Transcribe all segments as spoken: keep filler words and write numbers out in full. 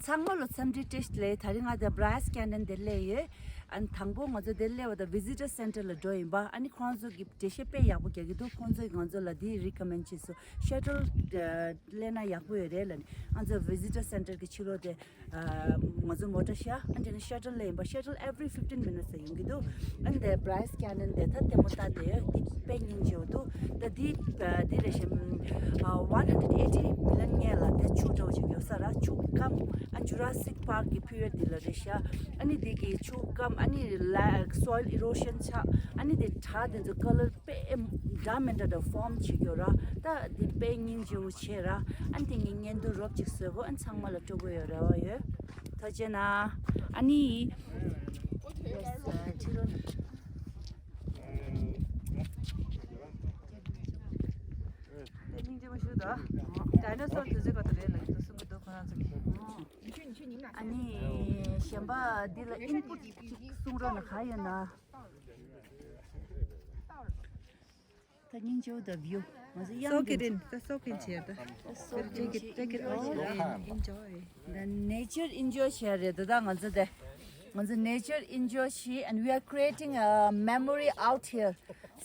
ཚང་མ་ལ་འཚམས་འདྲི་བཀྲ་ཤིས་བདེ་ལེགས། ད་རིང་ང་དང་Bryce Canyon དེ་སླེབས་ཡོད། ཨ་ནི་དང་པོ་ང་ཚོ་དེ་སླེབས་པ་དང་Visitor Center ལ་འགྲོ་ཡིན་པ། ཨ་ནི་ཁོང་ཚོ་གི་འགྲེལ་བཤད་དཔེ་ཡག་པོ་རྒྱག་གི་འདུག་ཁོང་ཚོས་ང་ཚོ་ལ་འདི་recommend བྱས་སོང་། Shuttle སླེབས་ན་ཡག་པོ་ཡོད་རེད་ལབ་ནས། ང་ཚོ་Visitor Center གི་ཕྱི་ལོགས་དེ་ང་ཚོ་མོ་ཊ་བཞག་ཨ་འདྲ་ནས་shuttle སླེབས་ཡིན་པ། Shuttle every fifteen minutes ཡོང་གི་འདུག་ཨ་འདི་Bryce Canyon དེ་ད་ལྟད་མོ་ལྟ་དེ་འདི་དཔེ་སྙིང་རྗེ་བོ་འདུག་ད་འདི་འདི་རེད་ཤག་ཨ་one hundred eighty million སྔོན་ལ་དེ་ཆུ་འདྲ་བོ་ཞིག་ཡོད་ས་ར། ཆུ་སྐམ་ཨ་Jurassic Park གི་period འདི་ལ་རེད་ཤག་ཨ་ནི་འདི་གི་ཆུ་སྐམ་ཨ་ནི་ལ་soil erosion ཆགས་ཨ་ནི་དེ་བྲག་དེ་ཚོ་color དཔེ་འདྲ་མི་འདྲ་འདྲ་form བྱེད་རྒྱུ་ར། ད་འདི་དཔེ་སྙིང་རྗེ་བོ་བྱས་ར། ཨ་འདི་ངའི་བརྙན་ཐུང་རོབ་ཅིག་བཟོས་གོ་ཨ་ཚང་མ་ལ་སྤྲོ་པོ་ཡོད་རེ་བ་ཡོད། ཐུགས་རྗེ་གནང་། ཨ་ནི། སྙིང་རྗེ་མོ་ཞུ་དང་། ཌའི་ནོ་སོར་དུས་ཚོད་ག་ཚོད་རེད་ལབ་ཀྱི་འདུག་གསུང་གི་འདུག་ཁོ་རང་ཚོ་གིས། ཨ་ནི་གཞན་པ་འདི་ལ་input ཅིག་གསུང་རོགས་གནང་། ག་ཡོད་ན། ད་སྙིང་རྗེ་པོ་དང་view། ང་ཚོ་དབྱངས། Soak it in. Just soak in བྱས་ད། Just soak in བྱས། Take it, take it all in. Enjoy. The nature enjoy བྱས་རེད་ད། ད་ང་ཚོ་དེ། ང་ཚོ་nature enjoy བྱས། And we are creating a memory out here.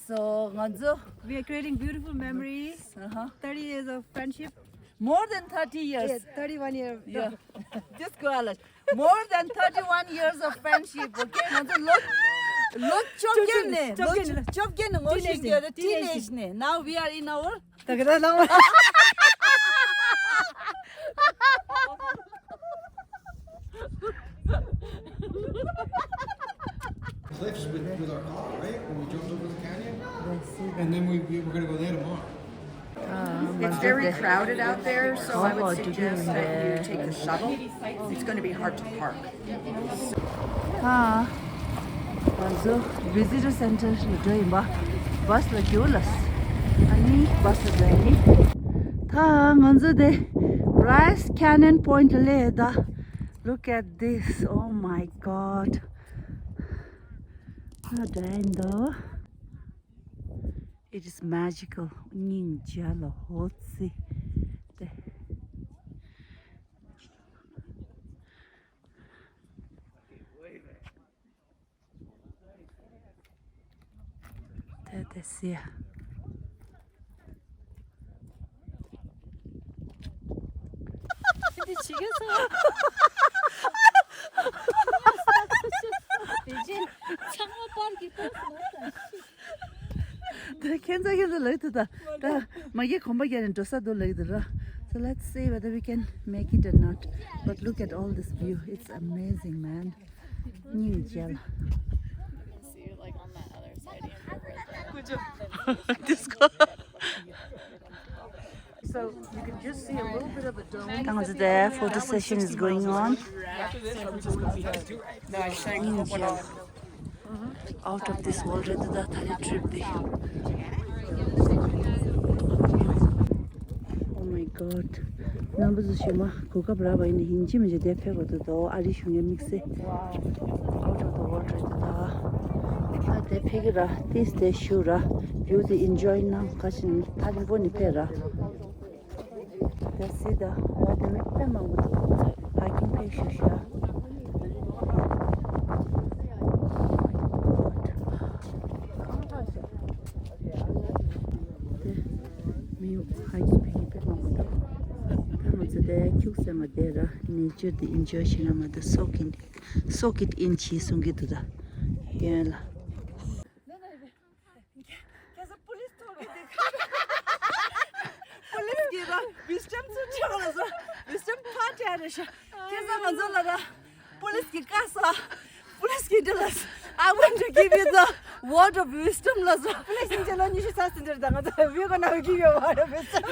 So ང་ཚོ། We are creating beautiful memories. Uh-huh. Thirty years of friendship. More than thirty years. Yeah, thirty-one years. Yeah. Just go, Alex. More than thirty-one years of friendship, okay? ང་ཚོ་ལོ་ལོ་བཅོ་བརྒྱད་ནས། བཅོ་བརྒྱད་ནས། ལོ་བཅོ་བརྒྱད་ནས་ངོ་ཤེས་ཀྱི་ཡོད་རེད། Teenage ནས། Now we are in our ད་ག་རང་ལངས། Cliffs with, with our car, right? When we jumped over the canyon? And then we, we were gonna go there tomorrow. It's very crowded out there, so I would suggest that you take the shuttle. It's gonna be hard to park. ཨ། ང་ཚོ་Visitor Center ལ་འགྲོ་ཡིན་པ། བྷ་སི་ལ་རྒྱུགས་ལ། ཨ་ནི་བྷ་སི་ལ་འགྲོ་ཡིན། ད་ང་ཚོ་དེ་Bryce Canyon Point ལ་སླེབས་ད། Look at this. Oh my God. ཨ་འདྲ་ཡིན་འདུག It is magical. སྙིང་རྗེ་ལ་ཧོ་ཙི། དེ། དེ་དེ་སི་ཡ། འདི་ཆི་གེ་སོ། དེ་རྗེས་ཚང་མ་པར་གྱི་ཏོག་ཙམ་ལ། ད་ཁྱེད་ཚོ་ཁྱེད་ཚོ་ལབ་འདུག་ད། ད་མ་གི་གོམ་པ་རྒྱག་ནས་འགྲོ་ས་འདུག་ལབ་འདུག་ར། So let's see whether we can make it or not. But look at all this view. It's amazing, man. སྙིང་རྗེ་ལ། This guy. So you can just see a little bit of the dome. ད་ང་ཚོ་དེ་photo session is going on. སྙིང་རྗེ་ལ། Out of this world རེད་འདུག་ད་ད་རེས་trip དེ། Oh my God. རྣམ་པ་ཚོ་ཞུ་མ་གོ་སྐབས་རག་པ་ཡིན་ན་ཡིན་གཅིག་མིན་གཅིག་དེ་ཕེབས་དགོས་འདུག་ད་ཨ་རིའི་གཞུང་གི་དམིགས་བསལ། Out of the world རེད་འདུག་ད་དེ་ཕེབས་ཀྱི་ར། ཏིས་དེ་ཞུ་ར། view དེ་enjoy གནང་། ག་ཅིག་ཐག་རིང་པོ་ནས་ཕེབས་ར། དེ་སི་ད་འོ་དེ་མི་དཔེ་མང་པོ་འདུག hiking ཕེབས་ཤག་ཤག་དེ་མི་hiking ཕེབས་དཔེ་མང་པོ་འདུག་ད་ང་ཚོ་དེ་ཁྱུག་ཙམ་མ་བསྡད་ར། nature དེ་enjoy བྱེད་ན་མ་གཏོགས་soak in, soak it in བྱེད་གསུང་གི་འདུག་ད་ཡོན་ལ། ཁྱེད་ཚོ་པུ་ལིས་ཐོག་གི་དེ། པུ་ལིས་གི་ར་wisdom ཚུར་ཆེ་བ་ལ་སོ། wisdom ཕར་སྤྲད་རེད་ཤག་ཁྱེད་ཚོ་ང་ཚོ་ལ་ར། པུ་ལིས་གི་བཀའ་སོ། པུ་ལིས་གི་འདི་ལ། I want to give you the word of wisdom ལ་སོ། པུ་ལིས་ཡིན་ཅེ་ལོ་ཉི་ཤུ་རྩ་གསུམ་དེར་ད་ང་ཚོ་we gonna give you a word of wisdom.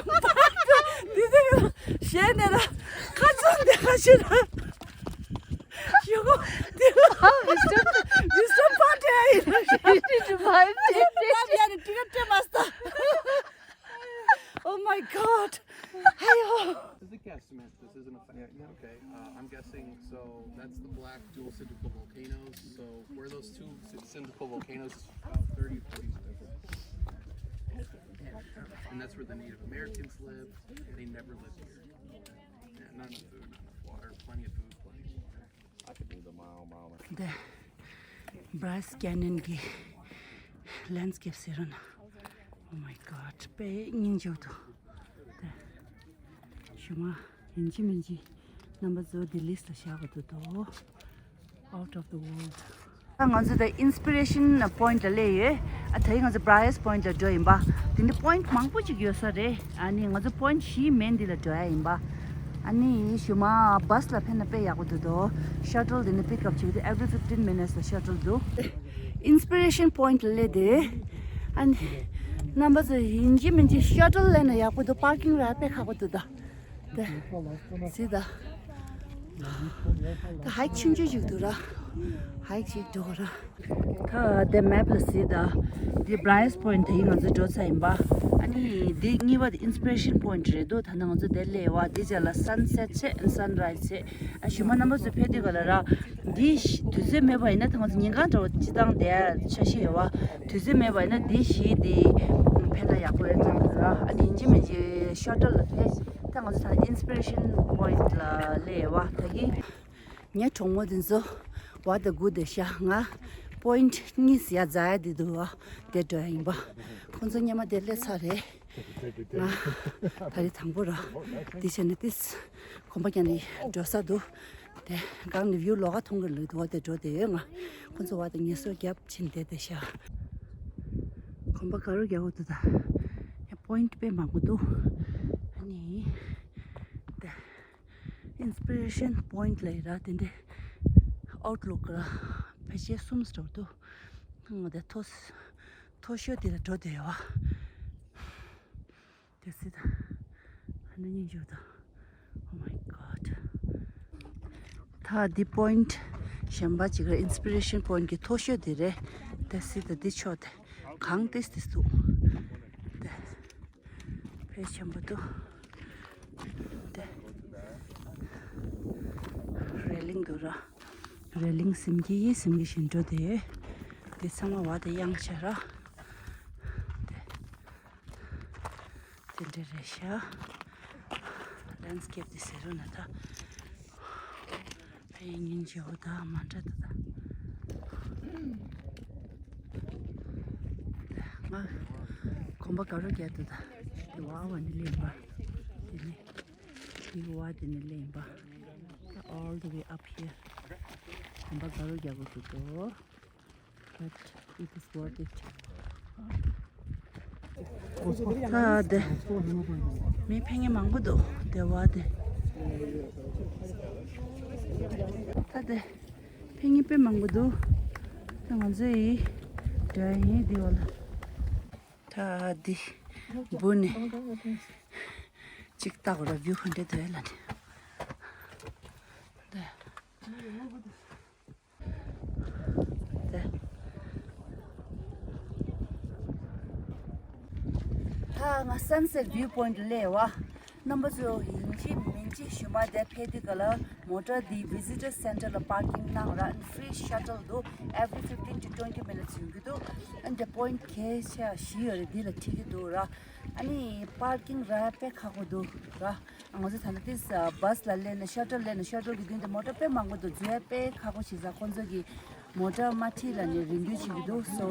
འདི་ཚོ་གཞན་ནས་ར། ཁ་ཚོན་འདི་ཁ་ཤི་ར། ཞུ་གོ། དེ་ལ་ཝི་སི་ཊོམ་ཝི་སི་ཊོམ་པར་ཊི་ཨེ་ཡིན། ཡ་ནི་ཊི་ཀེ་ཊི་སྤྲད་མ་སྟ། Oh my God. ཧ་ཡོ། This is a guesstimate. This isn't a fact. Yeah, yeah. Okay. Uh, I'm guessing. So that's the black dual cylindrical volcanoes. So where those two cy- cylindrical volcanoes is about thirty, forty miles. And that's where the Native Americans lived. They never lived here. Yeah, not enough food, not enough water, plenty of food. འདི་Bryce Canyon གི landscape ཟེར་རོ་ན། Oh my God, དཔེ་སྙིང་རྗེ་པོ་འདུག་ཞུ་མ་ཡིན་གཅིག་མིན་གཅིག་རྣམ་པ་ཚོ་འདི་list ལ་བཞག་དགོས་འདུག Out of the world. ད་ང་ཚོ་ད་inspiration point ལ་སླེབས་ཡོད། ཨ་ད་ཡིན་ང་ཚོ་Bryce Point ལ་འགྲོ་ཡིན་པ། དེ་འདྲ་point མང་པོ་ཅིག་ཡོད་ས་རེད། ཨ་ནི་ང་ཚོ་point བཞི་main འདི་ལ་འགྲོ་ཡ་ཡིན་པ། ཨ་ནི་ཞུ་མ་bus ལ་ཕེབས་ན་དཔེ་ཡག་པོ་འདུག་དོ། Shuttle འདི་ནས་pick up བྱེད་ཀྱི་འདུག Every fifteen minutes ལ་shuttle འདུག Inspiration point ལ་སླེབས་དེ། ཨ་ནི་རྣམ་པ་ཚོ་ཡིན་གཅིག་མིན་གཅིག་shuttle སླེབས་ན་ཡག་པོ་འདུག Parking རག་དཔེ་ཁག་པོ་འདུག་ད། དེ། སི་ད། ད་hike ཆུང་ཆུང་ཞིག་འདུག་ར། hike ཞིག་འགྲོ་ར། ད་དེ་map ལ་སི་ད། འདི་Bryce Point དེ་ཡིན་ང་ཚོ་འགྲོ་ས་ཡིན་པ། ཨ་ནི་འདི་གཉིས་པ་དེ་inspiration point རེད་འདུག་ད་ནི་ང་ཚོ་དེ་སླེབས་བ་འདི་རྗེས་ལ་sunset བྱས་sunrise བྱས། ཨ་ཞུ་མ་རྣམ་པ་ཚོ་ཕེབས་དུས་ག་ལ་ར། འདི་ཤི་དུས་ཚོད་མེད་པ་ཡིན་ན་ད་ང་ཚོ་ཉིན་གང་འདྲ་བོ་སྤྱི་བཏང་བསྡད་ཡ་འཆར་གཞི་ཡོད་བ། དུས་ཚོད་མེད་པ་ཡིན་ན་འདི་ཤི་འདི་ཕེབས་ན་ཡག་པོ་ཡོད་ཚོད་འདུག་ར། ཨ་ནི་ཡིན་གཅིག་མིན་གཅིག་shuttle ལ་ཕེབས། ད་ང་ཚོ་ད་inspiration point ལ་སླེབས་བ་ད་གི། ངའི་གྲོགས་མོ་དེ་ཚོ་བ་དང་དགུ་དེ་ཤ་ང་point གཉིས་ཡ་རྫ་ཡ་དེ་འདུག་བ་དེ་འགྲོ་ཡ་ཡིན་པ། ཁོང་ཚོ་སྔོན་མ་དེ་སླེབས་ཚར་རེད། ང་ད་རེས་དང་པོ་ར། དེ་བྱས་ནས་ཏིས་གོམ་པ་རྒྱག་ནས་འགྲོ་ས་འདུག་དེ་སྒང་ནས་view ལོགས་ཀ་མཐོང་གི་ལུགས་འདུག་བ་དེ་འགྲོ་དེ་ཡོད་ང་། ཁོང་ཚོ་བ་དང་ངལ་གསོ་རྒྱབ་ཕྱིན་བསྡད་དེ་ཤག་གོམ་པ་དགའ་རུ་རྒྱག་གི་འདུག་ད། ཡ་point དཔེ་མང་པོ་འདུག་ཨ་ནི། དེ། inspiration point ལ་ཡི་ར་དེ་འདྲའི་outlook ར་ཕལ་ཆེར་གསུམ་ཙམ་འདུག་ང་དེ་མཐོ་མཐོ་ཤོས་དེ་ལ་འགྲོ་བསྡད་ཡོད་བ། དེ་སྲིད་ད། ཨ་ནི་སྙིང་རྗེ་པོ་འདུག Oh my God. ད་འདི་point གཞན་པ་ཅིག་རེད། inspiration point གི་མཐོ་ཤོས་འདི་རེད། དེ་སྲིད་ད་འདི་ཕྱོགས་དེ་གངས་ཏིས་ཏིས་འདུག་དེ་དཔེ་ཆེན་པོ་འདུག་དེ་railing འདུག་ར། railing ཟིན་གྱི་ཡིན་ཟིན་གྱི་བཞིན་འགྲོ་དེ། དེ་ཚང་མ་བ་དེ་གཡང་ཆ་ར། དེ། དེ་འདྲ་རེད་ཤག landscape དེ་ཟེར་རོ་ན་ད། ཕའི་ཉིན་བྱེའུ་ད་མ་འདྲ་ད་ད། ང་གོམ་པ་དགའ་རུ་རྒྱག་ད་ད། དེ་བ་བ་ནི་ལེན་པ། དེ་ནི། དེ་བ་དེ་ནི་ལེན་པ། All the way up here. གོམ་པ་དགའ་རུ་རྒྱག་དགོས་ཀྱི་འདུག But it is worth it. ད་དེ། མི་ཕེབས་མཁན་མང་པོ་འདུག་དེ་བ་དེ། ད་དེ། ཕེབས་མཁན་དཔེ་མང་པོ་འདུག་ད་ང་ཚོ་ཡི་འདྲ་ཡིན་དེ་བ་ལ། ད་དེ། འབུ་ནི། གཅིག་ལྟ་གོ་ར་view ག་འདྲ་འདུག་ལ་ནི། དེ། དེ། ད་ང་sunset view point སླེབས་བ། རྣམ་པ་ཚོ་ཡིན་གཅིག་མིན་གཅིག་ཞུ་མ་དེ་ཕེབས་དུས་ག་ལ་མོ་ཊ་འདི་visitor center ལ་parking གནང་ར། Free shuttle འདུག every fifteen to twenty minutes ཡོང་གི་འདུག་ཨ་འདི་point གལ་ཆེ་བཞི་ཡོད་རེད། འདི་ལ་ཁྲིད་ཀྱི་འདུག་ར། ཨ་ནི་parking ར་དཔེ་ཁག་པོ་འདུག་ར། ང་ཚོ་ད་ལྟ་ཏིས་bus ལ་སླེབས་ནས་shuttle སླེབས་ནས་shuttle གི་མདུན་དུ་མོ་ཊ་དཔེ་མང་པོ་འདུག་འཛུལ་ཡ་དཔེ་ཁག་པོ་ཞིག་ཟ། ཁོང་ཚོ་གི་མོ་ཊ་མ་ཁྲིད་ལ་ནི་རེ་འདུན་བྱེད་ཀྱི་འདུག So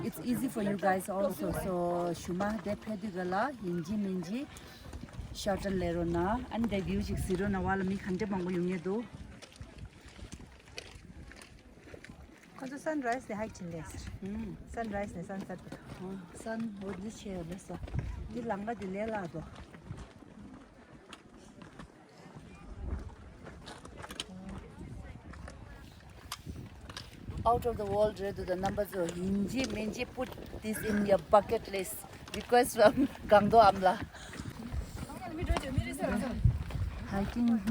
it's easy for you guys also. So ཞུ་མ་དེ་ཕེབས་དུས་ག་ལ་ཡིན་གཅིག་མིན་གཅིག་shuttle སླེབས་རོགས་གནང་། ཨ་ནི་དེ་view ཅིག་གཟིགས་རོགས་གནང་། བ་ལ་མི་ག་འདྲ་མང་པོ་ཡོང་ངེས་འདུག་ཁོང་ཚོ་sunrise ནས་hike བྱེད་ལས་ཟེར། ཨུམ། sunrise ནས་sunset བར། ཨོ། sun འོ་འདི་ཆེ་ཡོད་ལས་ས། འདི་ལམ་ཁ་འདི་ལས་སླ་དོ། Out of the world རེད་འདུག་ད་རྣམ་པ་ཚོ་ཡིན་གཅིག་མིན་གཅིག put this in your bucket list. Request from གངས་རྡོ་ཨ་མ་ལགས། hiking ནས་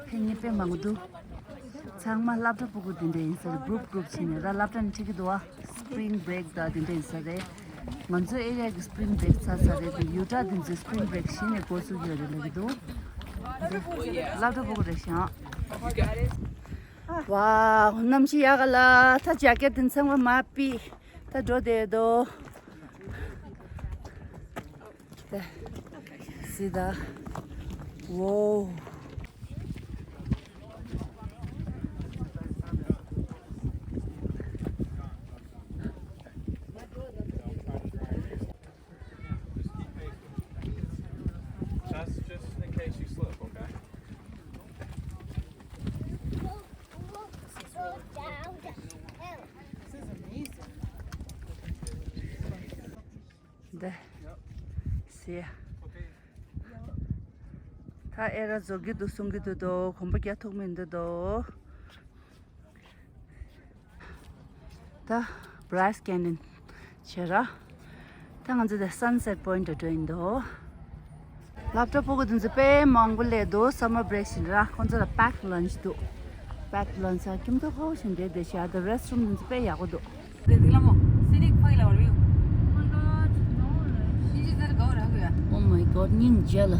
ཕེབས་མཁན་དཔེ་མང་པོ་འདུག་ཚང་མ་སློབ་གྲྭ་ཕྲུ་གུ་དེ་འདྲ་ཡིན་ས་རེད། group group བྱས་ནས་ར་སློབ་གྲྭ་ནས་ཁྲིད་ཀྱི་འདུག་བ། spring break དང་དེ་འདྲ་ཡིན་ས་རེད། ང་ཚོ་area གི་spring break ཚར་ཚར་རེད་དེ། ཡུ་ཊ་དེ་ཚོའི་spring break གཞི་ནས་འགོ་ཚུགས་ཡོད་རེད་ལབ་ཀྱི་འདུག་སློབ་གྲྭ་ཕྲུ་གུ་རེད་ཤག་ཝའོ། གནམ་གཤིས་ཡག་ག་ལ། ད་jacket དེ་ཚང་མ་མར་ཕུད། ད་འགྲོ་བསྡད་དོ། ད། སི་ད། ཝའོ། འདི། སི། ད་ཨེ་ར་རྫོགས་ཀྱི་འདུག་གསུང་གི་འདུག་དོ། གོམ་པ་རྒྱག་ཐུབ་མི་འདུག་དོ། ད་Bryce Canyon བྱས་ར། ད་ང་ཚོ་ད་Sunset Point འགྲོ་འགྲོ་ཡིན་དོ། སློབ་གྲྭ་ཕྲུ་གུ་དེ་ཚོ་དཔེ་མང་པོ་སླེབས་འདུག summer break བཞིན་ར། ཁོང་ཚོ་ལ་packed lunch འདུག packed lunch ཨ། ཁྱིམ་ཚང་ཁ་པོ་ཞིག་འདྲ་འདྲ་བྱས། ད་restroom དེ་ཚོ་དཔེ་ཡག་པོ་འདུག་འདི་འདི་ལ་མོ། Scenic ཕ་གི་ལ་བར་བིའུ། Oh my God, no. ཤིན་ཅི་ཙར་ག་བ་ར་གི་ཡ། Oh my God, སྙིང་རྗེ་ལ།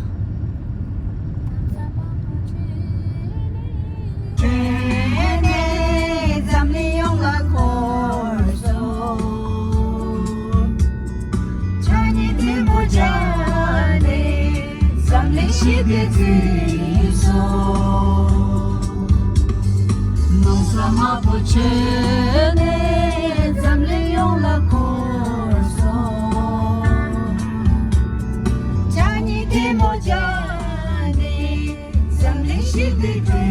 འཛམ་གླིང་ཡོངས་ལ་འཁོར་སོང་། ཕྱག་གཉིས་ཐལ་མོ་སྦྱར་ནས་འཛམ་གླིང་ཞི་བདེ་བརྩོན་སོང་། ནོར་ས་དམར་པོ་མཆོད་ནས་འཛམ་གླིང་ཡོངས་ལ་འཁོར་སོང་། ཕྱག་གཉིས་ཐལ་མོ་སྦྱར་ནས་འཛམ་གླིང་ཞི་བདེ་བརྩོན།